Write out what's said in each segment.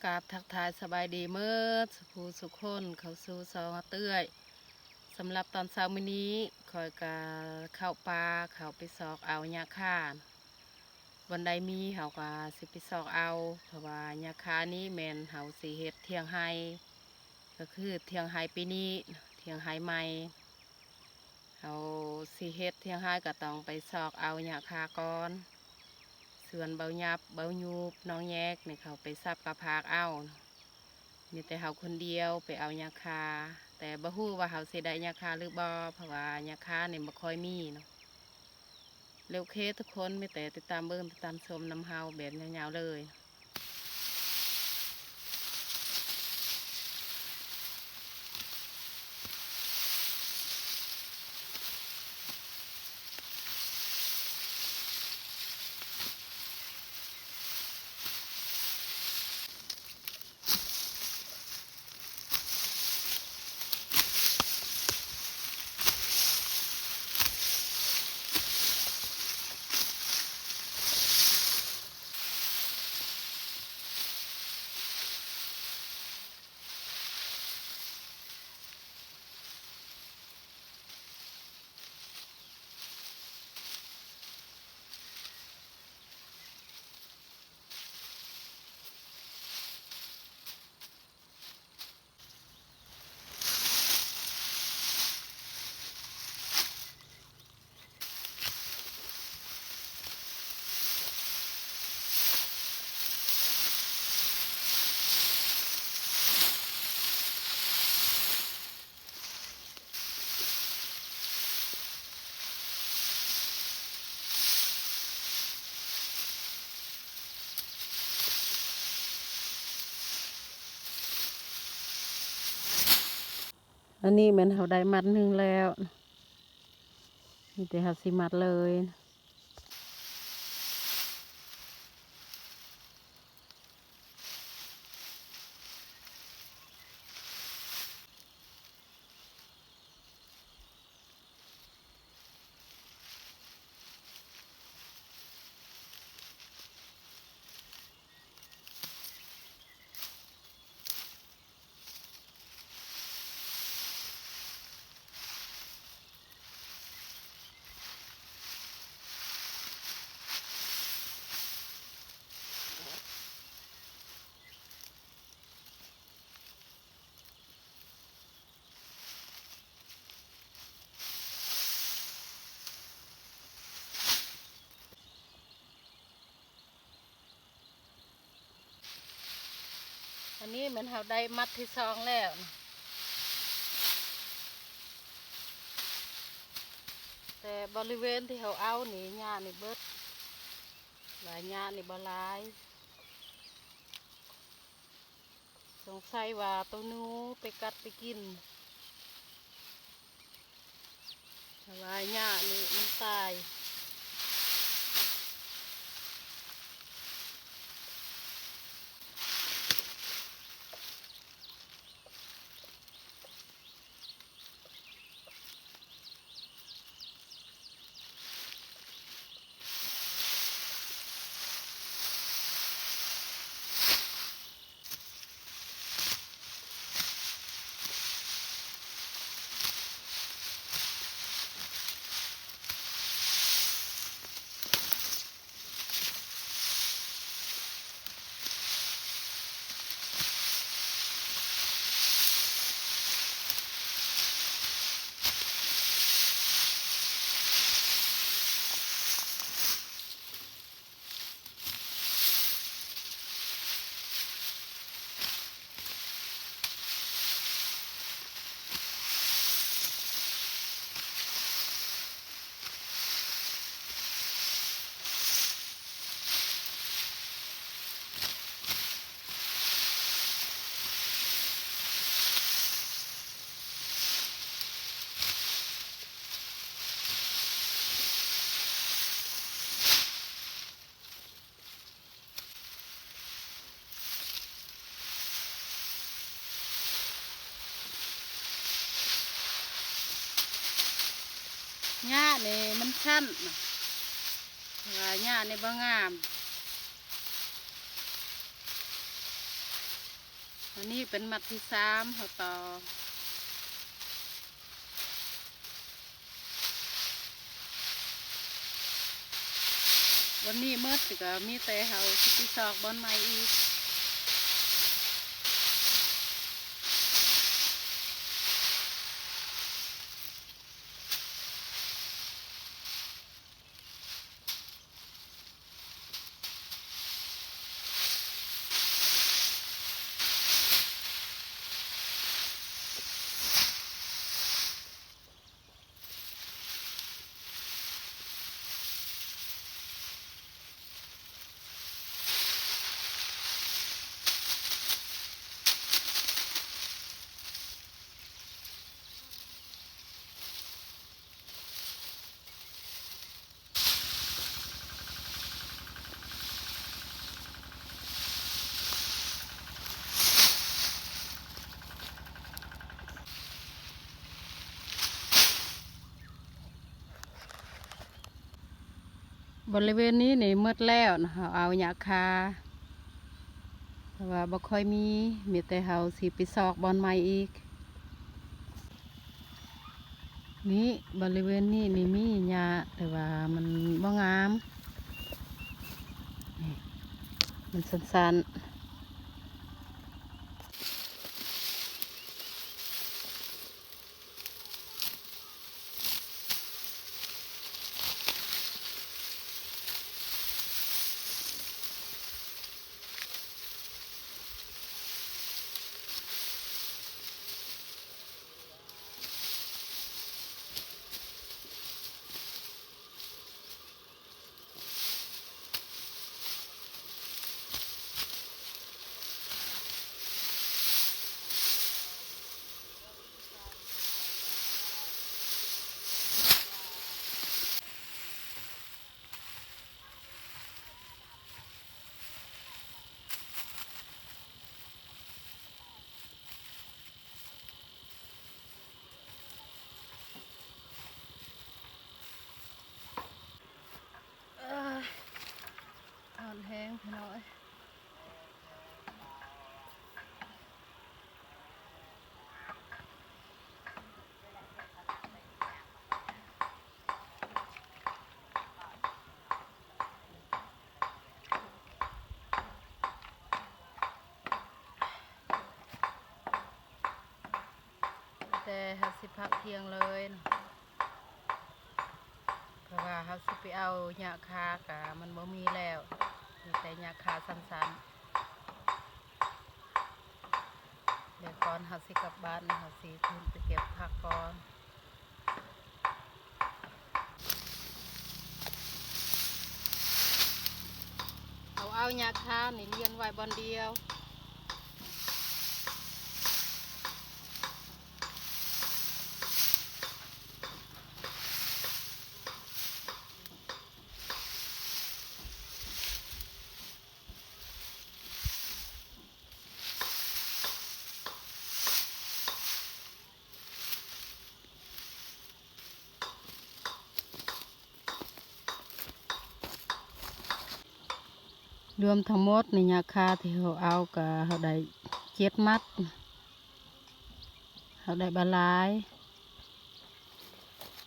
ກາບທັກທາຍສະບາຍດີເໝິດສູ່ຜູ້ສູ່ຄົນ ເຂົ້າສູ່ຊ່ອງອາເຕື້ອຍ. ສຳລັບຕອນເຊົ້າມື້ນີ້ ຂ້ອຍກະເຂົ້າປ່າ ເຂົ້າໄປຊອກເອົາຫຍ້າຄາ. ບ່ອນໃດມີເຮົາກະຊິໄປຊອກເອົາ ເພາະວ່າຫຍ້າຄານີ້ແມ່ນເຮົາຊິເຮັດຖຽງໄຮ່ ກະຄືຖຽງໄຮ່ປີນີ້ ຖຽງໄຮ່ໃໝ່. ເຮົາຊິເຮັດຖຽງໄຮ່ກະຕ້ອງໄປຊອກເອົາຫຍ້າຄາກ່ອນ. ສ່ວນເບົາຫຍັບ ເບົາຫຍຸບ ໜອງແຍກນີ້ ເຂົາໄປສັບກະພາກເອົາ. ມີແຕ່ເຮົາຄົນດຽວໄປເອົາຫຍ້າຄາ ແຕ່ບໍ່ຮູ້ວ່າເຮົາຊິໄດ້ຫຍ້າຄາຫຼືບໍ່ ເພາະວ່າຫຍ້າຄານີ້ບໍ່ຄ່ອຍມີເນາະ. ແລ້ວໂອເຄທຸກຄົນ ມີແຕ່ຕິດຕາມເບິ່ງ ຕິດຕາມຊົມນຳເຮົາແບບຍາວໆເລີຍ. ອັນນີ້ແມ່ນເຮົາໄດ້ມັດໜຶ່ງແລ້ວ ມີແຕ່ເຮົາຊິມັດເລີຍ. ອັນນີ້ແມ່ນເຮົາໄດ້ມັດທີສອງແລ້ວ ແຕ່ບໍລິເວນທີ່ເຮົາເອົານີ້ຫຍ້ານີ້ເບິດ ວ່າຫຍ້ານີ້ບໍ່ຫຼາຍ. ສົງໄສວ່າໂຕໜູໄປກັດໄປກິນ ເພາະວ່າຫຍ້ານີ້ມັນຕາຍ. ຫຍ້ານີ້ມັນສັ້ນນະ ວ່າຫຍ້ານີ້ບໍ່ງາມ. ອັນນີ້ເປັນມັດທີສາມ ເຮົາຕໍ່. ບ່ອນນີ້ໝົດ ກໍມີແຕ່ເຮົາຊິໄປຊອກບ່ອນໃໝ່ອີກ. ບໍລິເວນນີ້ນີ້ໝົດແລ້ວນະ ເຮົາເອົາຫຍ້າຄາ ເພາະວ່າບໍ່ຄ່ອຍມີ ມີແຕ່ເຮົາຊິໄປຊອກບ່ອນໃໝ່ອີກ. ນີ້ ບໍລິເວນນີ້ນີ້ມີຫຍ້າ ແຕ່ວ່າມັນບໍ່ງາມ ນີ້ ມັນສັ້ນໆ. ເອີ ຮ້ອນແຮງພີ່ນ້ອງເອີຍ. ແຕ່ເຮົາຊິພັກທ່ຽງເລີຍ ເພາະວ່າເຮົາຊິໄປເອົາຫຍ້າຄາກະມັນບໍ່ມີແລ້ວ ມີແຕ່ຫຍ້າຄາສັ້ນໆ. ແລ້ວກ່ອນເຮົາຊິກັບບ້ານ ເຮົາຊິຂຶ້ນໄປເກັບຜັກກ່ອນ. ເຮົາເອົາຫຍ້າຄານີ້ລຽນໄວ້ບ່ອນດຽວ. ລວມທັງໝົດນີ້ ຫຍ້າຄາທີ່ເຮົາເອົາ ກະເຮົາໄດ້ເຈັດມັດ ເຮົາໄດ້ບໍ່ຫຼາຍ.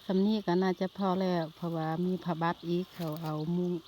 ສ່ຳນີ້ກະໜ້າຈະພໍແລ້ວ ເພາະວ່າມີຜ້າບັດອີກ ເຮົາເອົາມຸ້ງ. ເ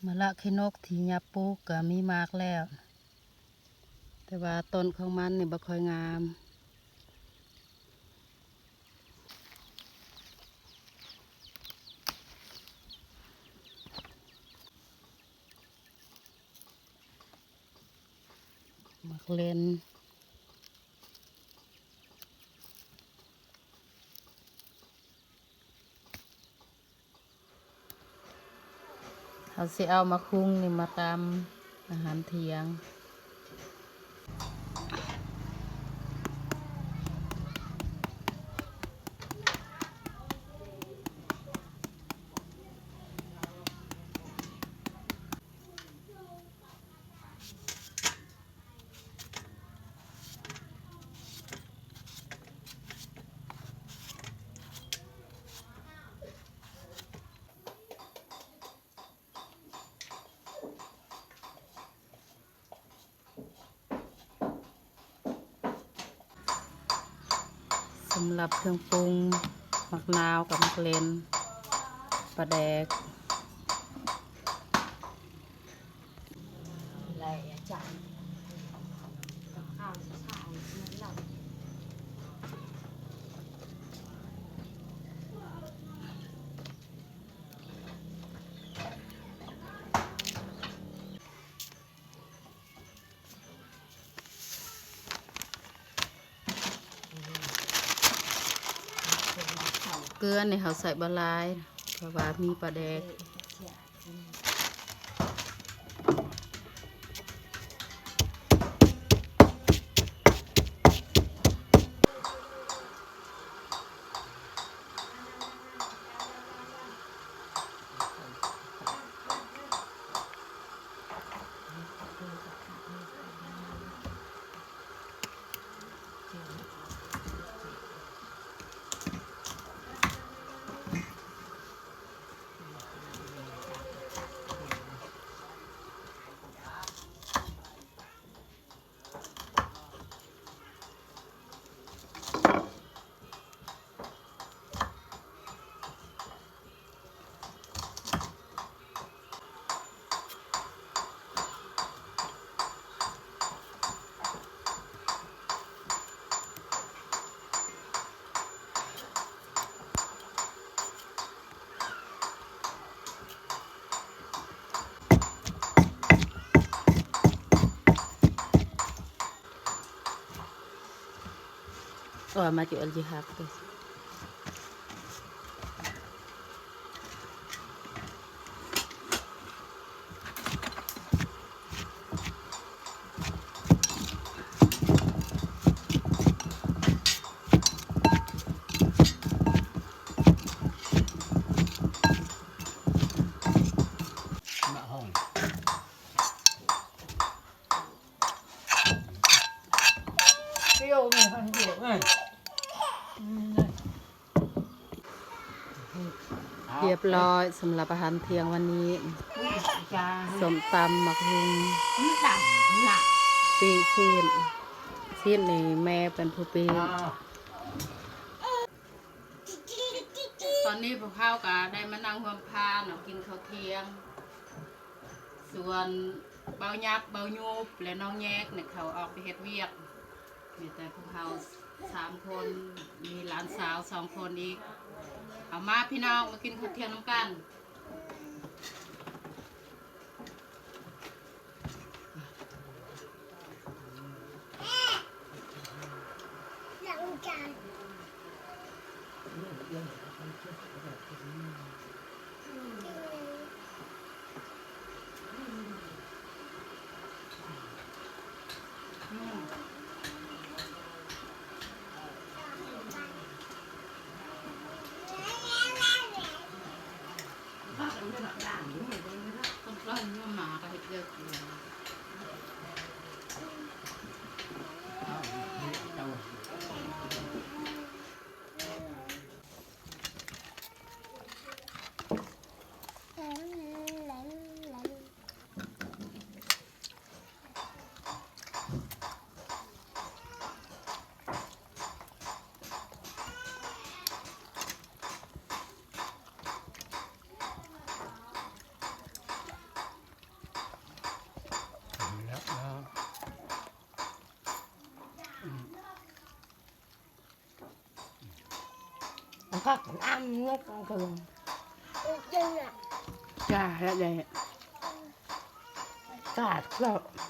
ມະລະຂີ້ນົກທີ່ຍາປູກກໍມີໝາກແລ້ວ, ແຕ່ວ່າຕົ້ນຂອງມັນນີ້ບໍ່ຄ່ອຍງາມ. ໝາກເຫຼັ້ນ. ເຮົາຊິເອົາໝາກຫຸ່ງນີ້ມາຕຳອາຫານທ່ຽງ. ສຳລັບເຄື່ອງປຸງ, ໝາກນາວກັບໝາກເຫຼັ້ນ, ປາແດກ. ເກືອນີ້ເຮົາໃສ່ບໍ່ຫຼາຍ ເພາະວ່າມີປາແດກ. ຮຽບຮ້ອຍສຳລັບອາຫານທ່ຽງວັນນີ້ ສົ້ມຕຳ ໝາກຫຸ່ງ ປີ້ງຊີ້ນ, ຊີ້ນນີ້ແມ່ເປັນຜູ້ປີ້ງ. ຕອນນີ້ພວກເຮົາກໍໄດ້ມານັ່ງຮ່ວມພາເນາະ ກິນເຂົ້າທ່ຽງ. ສ່ວນເບົາຫຍັບ ເບົາຫຍຸບ ແລະ ນ້ອງແຍກນີ້ ເຂົາອອກໄປເຮັດວຽກ, ມີແຕ່ພວກເຮົາສາມຄົນ, ມີຫຼານສາວສອງຄົນອີກ. ເອົາມາ ພີ່ນ້ອງ ມາກິນເຂົ້າທ່ຽງນຳກັນ. ພັກນ້ຳນີ້ກໍຄື ຈ້າແລ້ວແຫຼະ ຈ້າເຈົ້າ.